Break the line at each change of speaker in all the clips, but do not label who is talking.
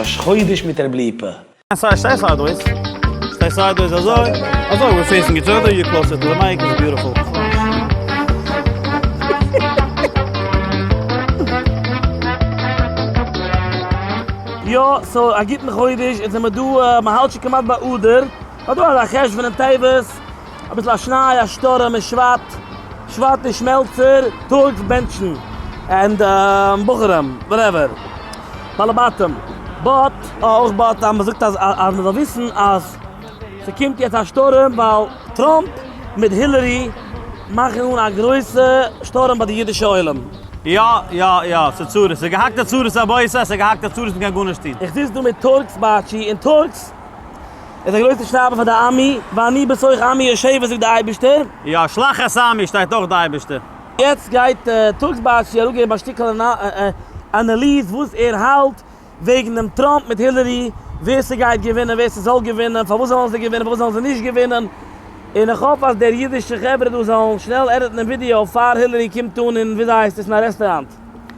ראש חודש מיט ר' ליפא.
Stay sideways. Stay sideways אזוי. אזוי, we're facing each other, you're closer to the mic, it's beautiful.
יא, so א גוטן חודש, אונז זעמער דא, מ'האלט שוין כמעט ביי אדר, האט דא אזא חשוון און טבת, אביסל א שניי, א שטורעם און שבט, שבט און שמעלצער, טאג בענטשן, and בחורים, whatever, בעלי בתים, but, אויך but אז מ'זאגט אז אז מ'זאל וויסן אז ס'קומט יעצט א שטורעם ווייל טראמפ מיט הילערי מאכן אן א גרויסע שטורעם ביי די אידישע עולם.
יא יא יא, ס'איז צרות, ס'איז געהאקטע צרות רבותי, ס'איז געהאקטע צרות מ'קען גארנישט טון.
איך זיץ דא מיט טורקס באטשי און טורקס איז א גרויסע שרייבער פאר די עמי, ואני בתוך עמי יושבת זאגט די אייבערשטער.
יא, שלח את עמי שטייט אויך די אייבערשטער.
יעצט גייט טורקס באטשי אראפגעבן א שטיקל אנאליז וואס ער האלט וועגן דעם טראמפ מיט הילערי, ווער ס'גייט געווינען, ווער ס'זאל געווינען, פארוואס זאלן זיי געווינען, פארוואס זאלן זיי נישט געווינען, און איך האף אז דער אידישע חברה דא זאלן שנעל edit ן דעם ווידיאו פאר הילערי קומט אן אין וויאזוי הייסט עס אין א רעסטוראנט.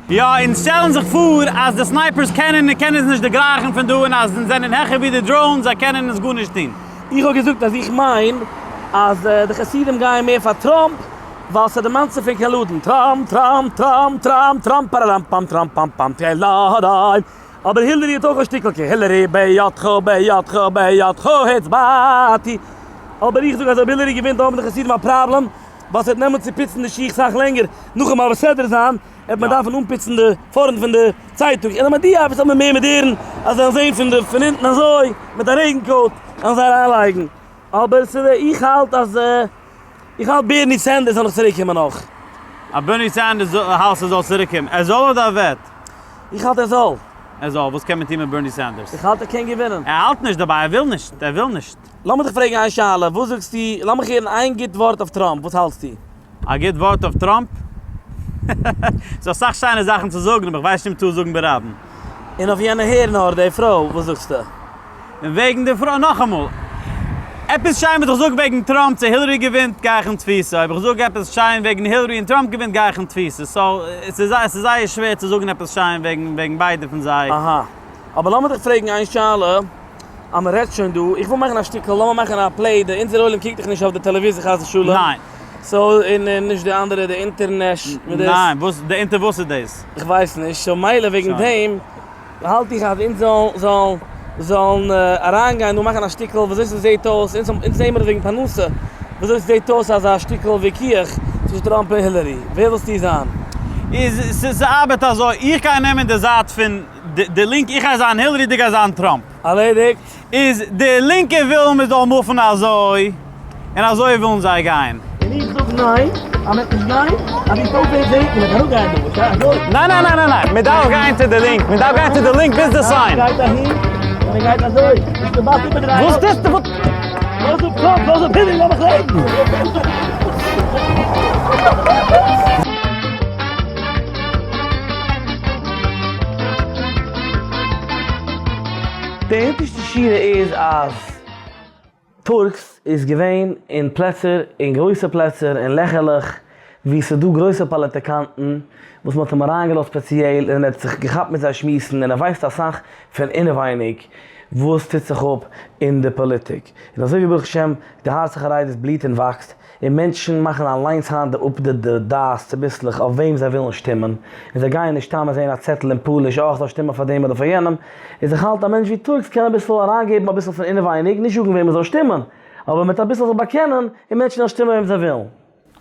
יא, אונז שטעלן זיך פאר אז די snipers קענען און קענען אונז נישט דערגרייכן פון דא און אז אונז זענען העכער ווי די drones זיי קענען אונז גארנישט טון.
איך האב געזאגט אז איך מיין אז די חסידים גייען מער פאר טראמפ ווייל ס'דערמאנט זיך פון קעלודן, טראמפ טראמפ טראמפ טראמפ טראמפ פאראראם פאם טראמפ פאם פאם קעלודן, אבער הילערי האט אויך א שטיקל כי הילערי בידך בידך בידך הצבעתי, אבער איך זאג אז אויב הילערי געווינט האבן די חסידים א פראבלעם ווייל ס'וועט נעמען צו פוצן די שיך סאך לענגער נאכן מעביר סדרה זיין, וועט מען דארפן אנפוצן די פארנט פון די צייטונג, און מודיע עפעס האט מען מער מאדערן אז זיי זאלן זען פון די פון אונטן אזוי מיט א רעגן coat וועלן זיי אריינלייגן, אבער ס'איז איך האלט אז איך האלט בערני סענדערס זאל נאך צוריק קומען אויך.
אז בערני סענדערס האלסט ער זאל צוריק קומען? ער זאל אדער ער וועט?
איך האלט ער זאל.
ער זאל? וואס קען מען טון מיט בערני סענדערס?
איך האלט ער קען געווינען.
ער האלט נישט דערביי, ער וויל נישט, ער וויל נישט.
לאמיר דיך פרעגן איין שאלה, וואס זאגסטו, לאמיך הערן איין גוט ווארט אויף טראמפ, וואס האלטסטו?
א גוט ווארט אויף טראמפ? ס'איז אסאך שיינע זאכן צו זאגן, אבער איך ווייס נישט אם טאר זאגן ברבים.
און אויף יענע הער נאר די פרוי, וואס זאגסטו?
און וועגן די פרוי, נאכאמאל, עפעס שיין וואס איך זאג וועגן טראמפ צו הילערי געווינט גיי איך אין תפיסה, אויב איך זאג עפעס שיין וועגן הילערי און טראמפ געווינט גיי איך אין תפיסה, so ס'איז זייער שווער צו זאגן עפעס שיין וועגן ביידע פון זיי.
אהא. אבער לאמיר דיך פרעגן איין שאלה, אז מען רעדט שוין דא, איך וויל מאכן א שטיקל, לאמיר מאכן א play, די אונזער עולם קוקט דאך נישט אויף די טעלעוויזיע חס ושלום,
ניין.
so און נישט די אנדערע די אינטערנעש מיט דאס.
ניין, וואס די אינטער וואס איז דאס?
איך ווייס נישט, so מילא וועגן דעם האלט איך אז אונז זאלן זאלן זאלן אריינגיין דא מאכן א שטיקל וויאזוי ס'זעהט אויס, אונז אונז נעמען עס וועגן פרנסה, וויאזוי ס'זעהט אויס אזא שטיקל וויכוח צווישן טראמפ און הילערי, ווער ווילסטו זיין?
איז ס'ארבעט אזוי, איך גיי נעמען די זייט פון די לינק, איך גיי זיין הילערי דו גייסט זיין טראמפ.
ארלעדיגט.
איז די לינקע ווילן מען זאל move ן אזוי און אזוי ווילן זיי גיין.
און איך זאג ניין אז מען וועט נישט גיין, אז די טויט וועט זעהט מען וועט אראפגיין דא, וואס שייך אזוי?
ניין ניין ניין ניין ניין, מען דארף גיין צו די לינק, מען דארף גיין צו די לינק ביז די sign.
מען גייט אהין און מען גייט אזוי, נישט די באס איבערדרייען.
וואס טוסטו וואס?
לאז אפ טראמפ, לאז אפ הילערי, לאמיך לעבן! די אונטערשטע שורה איז אז טורקס איז געווען אין פלעצער, אין גרויסע פלעצער, אין לעכערלעך, וואו ס'איז דא גרויסע פאליטיקאנטן וואס מ'האט אים אריינגעלאזט ספעציעל און ער האט זיך געכאפט מיט זיי שמועסן און ער ווייסט אסאך פון אינעווייניג וואס טוט זיך אפ אין די פאליטיק. און אזוי ווי ברוך השם די הארץ החרדית בליט און וואקסט, און מענטשן מאכן אליינס היינט די אפ די דעת צוביסלעך אויף וועם זיי ווילן שטימען, און זיי גייען נישט סתם זעהן א צעטל אין פאליש אה איך זאל שטימען פאר דעם אדער פאר יענעם, איז איך האלט א מענטש ווי טורקס קען אביסל אריינגעבן אביסל פון אינעווייניג, נישט זאגן וועם מען זאל שטימען, אבער מיט אביסל זיך באקענען, און מענטשן זאלן שטימען וועם זיי ווילן.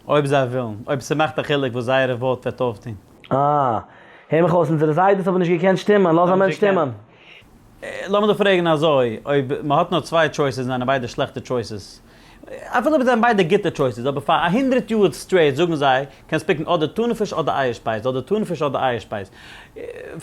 אויב זיי ווילן, אויב ס'מאכט א חילוק וואס זייערע vote וועט אויפטון.
אה. הער מיך אויס, אונזערע זיידעס האבן נישט געקענט שטימען, לאז א מענטש שטימען.
לאמיר דיר פרעגן אזוי, אויב מ'האט נאר צוויי choices זענען ביידע שלעכטע choices, אפילו אויב זענען ביידע גוטע choices, אבער פאר א הונדרעט יאר straight זאגן זיי, קענסט pick ן אדער טונא פיש אדער אייער שפייז, אדער טונא פיש אדער אייער שפייז.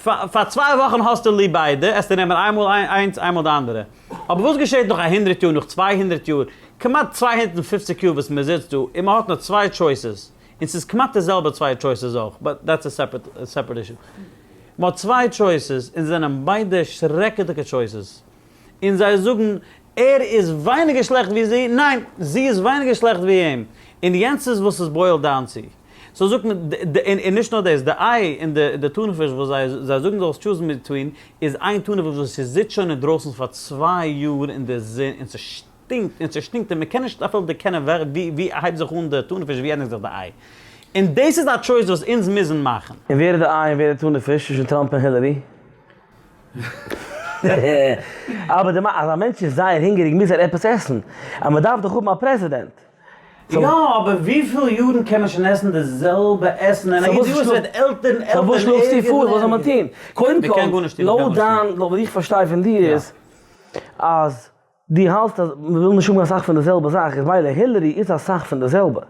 פאר צוויי וואכן האסטו ליב ביידע, עסטו נעמען איינמאל איינס איינמאל די אנדערע. אבער וואס געשעט נאך א הונדרעט יאר, נאך 200 יאר, כמעט 250 יאר וואס מען זיצט דא, און מען האט נאר צוויי choices, און ס'איז כמעט די זעלבע צוויי choices אויך, but that's a separate issue. מען האט צוויי choices און זיי זענען ביידע שרעקעדיגע choices. און זיי זאגן ער איז ווייניגער שלעכט ווי זי, ניין, זי איז ווייניגער שלעכט ווי אים. און יענץ איז וואס עס boil ט down צו. So זאגט מען, און נישט נאר דאס, די איי און די טונא פיש וואס זיי זאגן זאלסט choose ן between, איז איין טונא פיש וואס ס'זיצט שוין אינדרויסן פאר 2 יאר אין די זון און ס'שטינקט און ס'שטינקט און מ'קען נישט אפילו דערקענען ווי הייבט זיך אן די טונא פיש ווי ענדיגט זיך די איי. און דאס איז א choice וואס אונז מוזן מאכן.
און ווער איז די איי און ווער איז די טונא פיש צווישן טראמפ און הילערי? אבער די אז א מענטש איז זייער הונגעריג מוז ער עפעס עסן, אז מען דארף דאך האבן א פרעזידענט.
יא, אבער וויפיל יארן קען מען שוין עסן די זעלבע עסן און א יעדע יאר עס ווערט עלטער און עלטער
סאו וואס
און
שלאגסטו
ערגער
פאר?
און
וואס זאל מען
ערגער.
טון? קודם
מען קען
כל,
גארנישט טון, מען קען
לויט
גארנישט טון.
דיין, לויט וואס איך פארשטיי פון דיר איז אז דו האלטסט אז מען וויל נישט האבן אסאך פון די זעלבע זאך, איז מילא הילערי איז אסאך פון די זעלבע.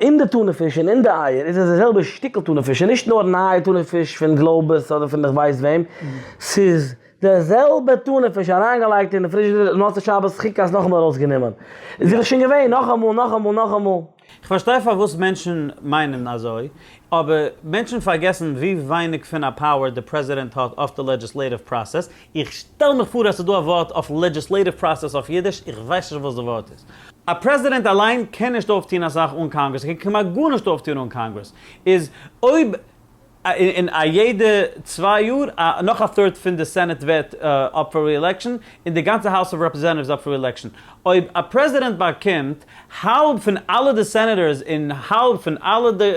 אין די טונא פיש און אין די אייער איז עס די זעלבע שטיקל טונא פיש, ס'איז נישט נאר נייע טונא פיש פון גלאובוס אדער פון איך ווייס וועם, ס'איז די זעלבע טונא פיש אריינגעלייגט אין די פריזשידער מוצאי שבת חוקת נאכאמאל ארויסגענומען. איז דאך שוין געווען נאכאמאל נאכאמאל נאכאמאל.
כ'פארשטיי פארוואס מענטשן מיינען אזוי, אבער מענטשן פארגעסן ווי ווייניג פון א power די פרעזידענט האט אויף די legislative process, איך שטעל מיך פאר אז ס'איז דא א ווארט אויף legislative process אויף אידיש, איך ווייס נישט וואס די ווארט איז. א פרעזידענט אליין קען נישט אויפטון אסאך אן קאנגרעס, ער קען כמעט גארנישט אויפטון אן קאנגרעס, איז אויב אין א יעדע 2 יאר א נאך א third פון די סענעט ווערט up פאר re-election, און די גאנצע האוז אוו רעפרעזענטעטיווס up פאר re-election. אויב א פרעזידענט באקומט האלב פון אלע די סענעטארס און האלב פון אלע די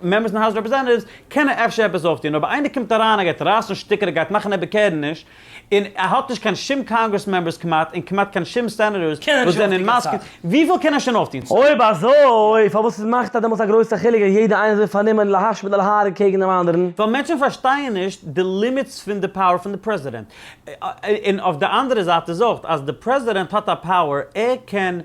members אין האוז אוו רעפרעזענטעטיווס קען ער אפשר עפעס אויפטון, אבער איינער קומט אריין ער גייט רייסן שטיקער ער גייט מאכן איבערקערעניש, און ער האט נישט קיין שום קאנגרעס members כמעט און כמעט קיין שום סענעטארס
קען ער
וואס
נישט
זענען
אויפטון קיין
מסכים,
סאך.
וויפיל קען ער שוין אויפטון?
אויב אזוי פארוואס איז מאכט א דעמאלטס א גרויסע חילוק אז יעדע איינער איז פארנומען להשמיד ולהרוג קעגן דעם אנדערן?
ווייל מענטשן פארשטייען נישט די limits פון די power פון די פרעזידענט. און אויף די אנדערע זייט איז אויך אז די פרעזידענט האט א power ער קען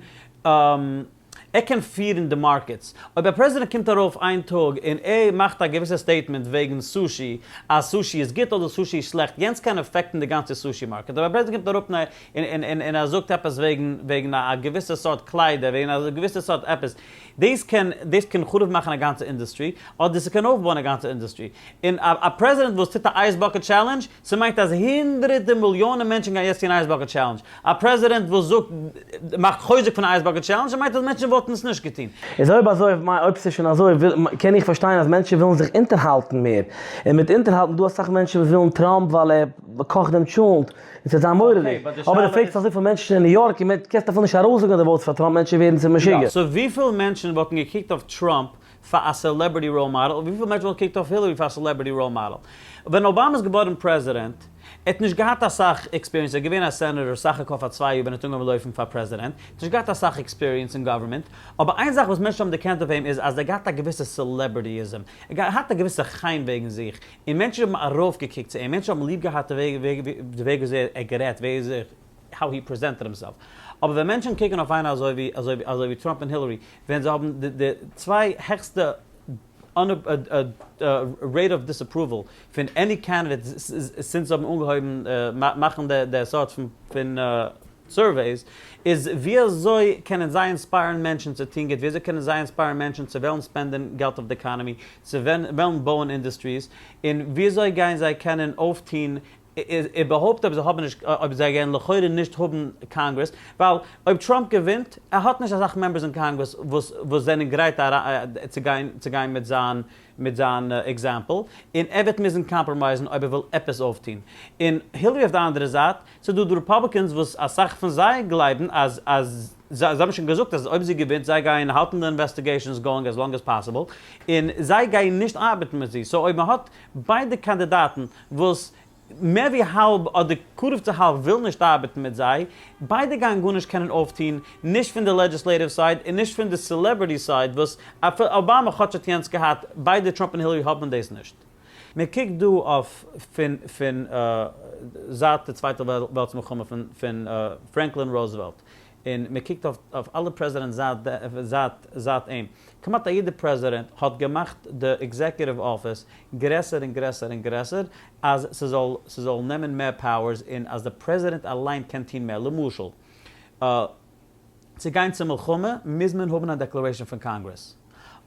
ער קען פירן די markets. אויב א פרעזידענט קומט ארויף איין טאג און ער מאכט א געוויסע statement וועגן סושי אז סושי איז גוט אדער סושי איז שלעכט יענץ קען affect ן די גאנצע סושי market. אויב א פרעזידענט קומט אראפ און ער זאגט עפעס וועגן וועגן א געוויסע סארט קליידער וועגן א געוויסע סארט עפעס דאס קען דאס קען חרוב מאכן א גאנצע אינדוסטרי אדער ס'קען אויפבויען א גאנצע אינדוסטרי. און א פרעזידענט וואס טוט א ice bucket challenge ס'מיינט אז הונדרעטע מיליאנען מענטשן גייען יעצט טון ice bucket challenge. א פרעזידענט וואס זאגט, מאכט חוזק פון ice bucket challenge, מיינט אז מענטשן וואלטן עס נישט געטון.
איז אויב אזוי, אויב ס'איז שוין אזוי, קען איך פארשטיין אז מענטשן ווילן זיך אונטערהאלטן מער. און מיט אונטערהאלטן, דא אסאך מענטשן וואס ווילן טראמפ ווייל ער קאכט דעם טשולנט, און ס'וועט זיין מורא'דיג. אבער דו פרעגסט אזויפיל מענטשן אין ניו יארק, און קענסט אפילו נישט ארויסזאגן אז דו vote סט פאר טראמפ, מענטשן ווערן צו משוגע.
יא, so וויפיל מענטשן וואלטן געקוקט אויף טראמפ פאר א celebrity role model, און וויפיל מענטשן וואלטן געקוקט אויף הילערי פאר א celebrity role model? ווען אבאמא איז געווארן פרעזידענט, ער האט נישט געהאט אסאך experience, ער איז געווען א סענעטאר סך הכל פאר 2 יאר ווען ער האט אנגעהויבן לויפן פאר פרעזידענט, ער האט נישט געהאט אסאך experience אין גאווערמענט, אבער איין זאך וואס מענטשן האבן דערקענט אויף אים איז אז ער האט געהאט א געוויסע celebrityism, ער האט געהאט א געוויסע חן וועגן זיך, און מענטשן האבן ארויפגעקוקט צו אים, מענטשן האבן ליב געהאט די וועג וויאזוי ער האט גערעדט, ווי how he presented himself. אבער ווען מענטשן קוקן אויף איינער אזוי ווי טראמפ און הילערי, ווען זיי האבן די צוויי העכסטע rate of disapproval פון any candidate since זיי האבן אנגעהויבן מאכן די סארט פון surveys, איז ווי אזוי קענען זיי inspire ן מענטשן צו טון גוט, ווי אזוי קענען זיי inspire ן מענטשן צו וועלן spend ען געלט אויף די עקאנאמי, צו וועלן בויען industries, און ווי אזוי גייען זיי קענען אויפטון איבערהויפט אויב זיי האבן נישט, אויב זיי גייען לכאורה נישט האבן קאנגרעס, ווייל אויב טראמפ געווינט, ער האט נישט אסאך members אין קאנגרעס וואס וואס זענען גרייט צו גיין צו גיין מיט זיין מיט זיין example, און ער וועט מוזן compromise ן אויב ער וויל עפעס אויפטון. און הילערי אויף די אנדערע זייט, ס'איז דא די רעפאבליקענס וואס אסאך פון זיי גלייבן אז אז זיי האבן שוין געזאגט אז אויב זי געווינט זיי גייען האלטן די investigations going as long as possible, און זיי גייען נישט ארבעטן מיט זי, so אויב מ'האט ביידע קאנדידאטן וואס מער ווי האלב אדער קרוב צו האלב ווילן נישט ארבעטן מיט זיי, ביידע גייען גארנישט קענען אויפטון, נישט פון די legislative side און נישט פון די celebrity side וואס אפילו אבאמא כאטש האט יענץ געהאט, ביידע טראמפ און הילערי האבן דאס נישט. מען קוקט דא אויף פון פון זייט די צווייטע וועלטס מלחמה פון פון פרענקלין רוזוועלט און מען קוקט אויף אויף אלע פרעזידענטס זייט זייט זייט אים, כמעט א יעדע פרעזידענט האט געמאכט די executive office גרעסער און גרעסער און גרעסער אז ס'זאל ס'זאל נעמען מער powers און אז די פרעזידענט אליין קען טון מער, למשל צו גיין צו מלחמה מוז מען האבן א declaration פון קאנגרעס,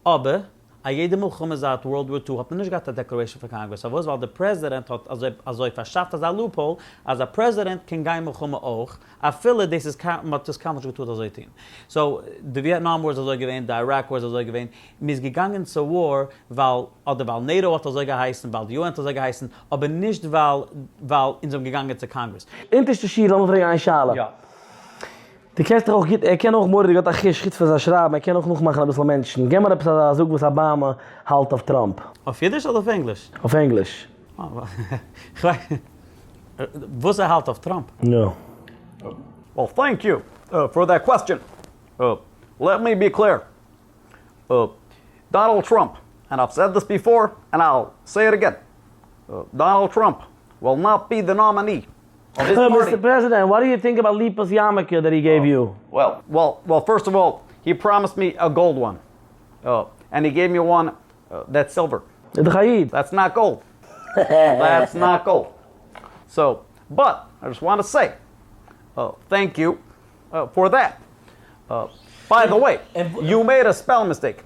אבער. א יעדע מלחמה זייט World War Two האט מען נישט געהאט א declaration פון קאנגרעס, פארוואס? ווייל די פרעזידענט האט אזוי אזוי פארשאפט אזא loophole אז א פרעזידענט קען גיין מלחמה אויך, אפילו דאס איז קיין מען האט עס קיינמאל נישט געטארט אזוי טון. so די Vietnam War איז אזוי געווען, די Iraq War איז אזוי געווען, מען איז געגאנגען צו war ווייל אדער ווייל נעטא האט אזוי געהייסן, ווייל די UN האט אזוי געהייסן, אבער נישט ווייל ווייל אונז זענען געגאנגען צו קאנגרעס.
אונטערשטע שורה לאמיר פרעגן איין שאלה.
יא.
דו קענסט דיך אויך גוט, ער קען אויך מורא'דיג האט א חוש חוץ פון זיין שרייבן ער קען אויך נאכמאכן אביסל מענטשן, געב מיר עפעס אזא זאג וואס אבאמא האלט אויף טראמפ.
אויף אידיש אדער אויף ענגליש?
אויף ענגליש.
וואס ער האלט אויף טראמפ?
יא.
Well thank you for that question. Let me be clear. Donald Trump, and I've said this before and I'll say it again, Donald Trump will not be the nominee of his party.
Mister President, what do you think about Lipa's yarmulke that he gave you?
Well, well, well, first of all, he promised me a gold one, and he gave me one that's silver.
איז דאך א איד.
That's not gold. That's not gold. So, but, I just want to say, thank you for that. By the way, you made a spell mistake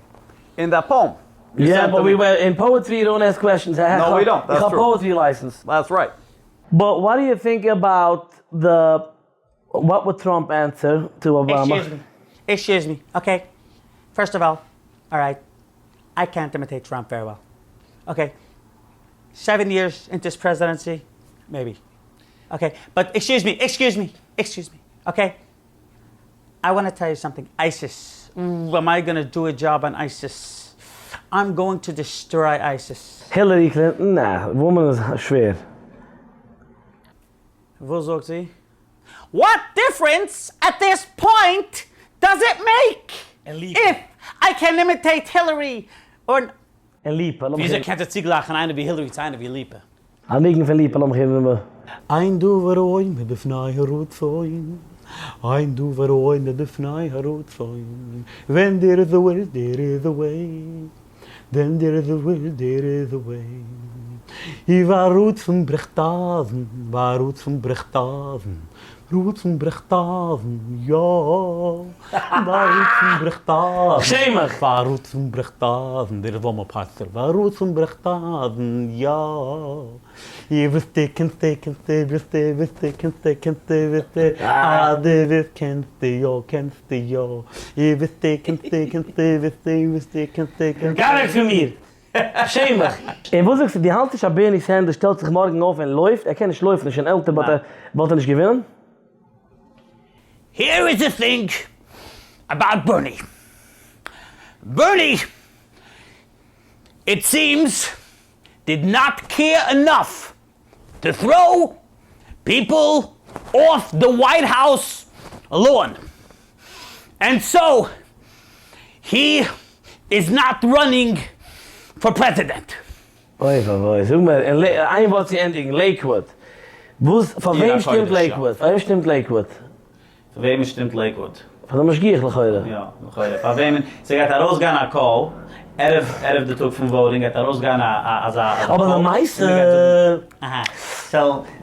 in that poem.
Yeah, but we were in poetry you don't ask questions.
No we don't, that's
איך האב
true.
Poetry license.
That's right.
But what do you think about the what would Trump answer to Obama?
Excuse me. Excuse me. Okay. First of all, alright, I can't imitate Trump very well. Okay. Seven years into his presidency, maybe. Okay. But excuse me, excuse me, excuse me. Okay. I want to tell you something. ISIS. Ooh, am I gonna do a job on ISIS? I'm going to destroy ISIS.
Hillary Clinton? נע, woman איז שווער.
וואס זאגט זי? What difference at this point does it make if I can imitate Hillary or.
און ליפא, לאמיך
וויאזוי
הערן.
קענסטו צוגלייכן איינער ווי הילערי צו איינער ווי ליפא?
א ניגון פון ליפא, לאמיך הערן.
אין דבר עומד בפני הרצון, אין דבר עומד בפני הרצון, when there is a will there is a way, when there is a will there is a way, אי והרצון ברעכט אייזן, והרצון ברעכט אייזן, רצון ברעכט אייזן, יא, והרצון ברעכט אייזן,
שעם מיך!
והרצון ברעכט אייזן, דער איז וואן מאר פאסטער, והרצון ברעכט אייזן, יא, אי ביסטו, קענסטו, קענסטו, ביסטו, ביסטו, קענסטו, קענסטו, ביסטו, אה, דו ביסט, קענסטו, יא, קענסטו, יא, אי ביסטו, קענסטו, קענסטו, ביסטו, ביסטו, קענסטו, קענסטו.
גיי אוועק פון מיר! שעם דיך! און וואס זאגסטו, דו האלטסט נישט אז בערני סענדערס שטעלט זיך מארגן אויף און לויפט? ער קען נישט לויפן, ער איז שוין עלטער, but ער וואלט ער נישט געווינען?
Here is the thing about Bernie. Bernie, it seems, did not care enough to throw people off the White House lawn. And so he is not running for president.
אוי ואבוי, זאג מיר אין איין ווארט צו ענדיגן, לעיקוואד, וואס, פאר וועם שטימט לעיקוואד? פאר וועם שטימט לעיקוואד?
פאר וועמען שטימט לעיקוואד?
פאר די משגיח לכאורה.
יא, לכאורה. פאר וועמען? ס'גייט ארויסגיין א קול, ערב ערב די טאג פון voting גייט ארויסגיין א א אזא אזא
אבער
קול, און
למעשה.
מ'גייט זאגן, אהא, so,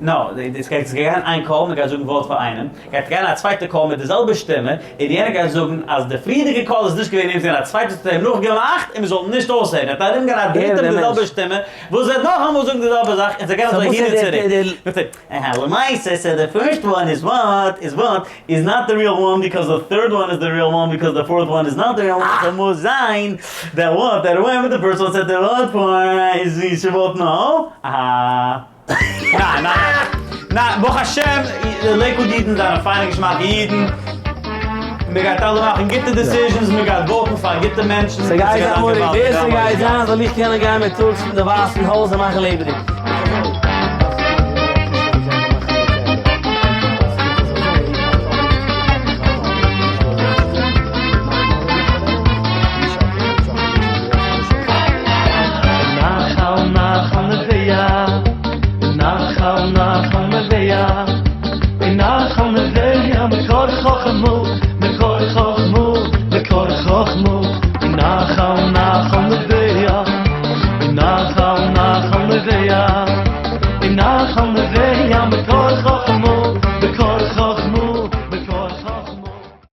no, עס גייט גיין איין קול, מ'גייט זאגן vote פאר איינעם, גייט גיין א צווייטע קול מיט די זעלבע שטימע, און יענער גייט זאגן אז די פריערדיגע קול איז נישט געווען אים, ס'איז געווען א צווייטער וואס האט אים נאכגעמאכט, און מ'זאל נישט אויסהערן. וועט ארומגיין א דריטער מיט די זעלבע שטימע, וואס וועט נאכאמאל זאגן די זעלבע זאך, און ס'גייט אזוי הין און צוריק. אהה למעשה so the first one is what is what is not the real one because the third one is the real one because the fourth one is not the real one so מוז זיין דער וואט דער ווען מיט די first one said the וואט פאר איז ווי ס'וואלט נאו אהה ניין ניין ניין ברוך השם די לעיקוואד אידן זענען פיינע געשמאקע אידן מ'גייט אלע מאכן גוטע decisions מ'גייט vote ן פאר גוטע מענטשן און
ס'גייט
ס'גייט
זיין
זיין
מורא'דיג,
געוואלדיג
ווער ס'גייט זיין זאל איך קענען גיין מיט טורקס פון די ווייסן הויז און מאכן לעבעדיג.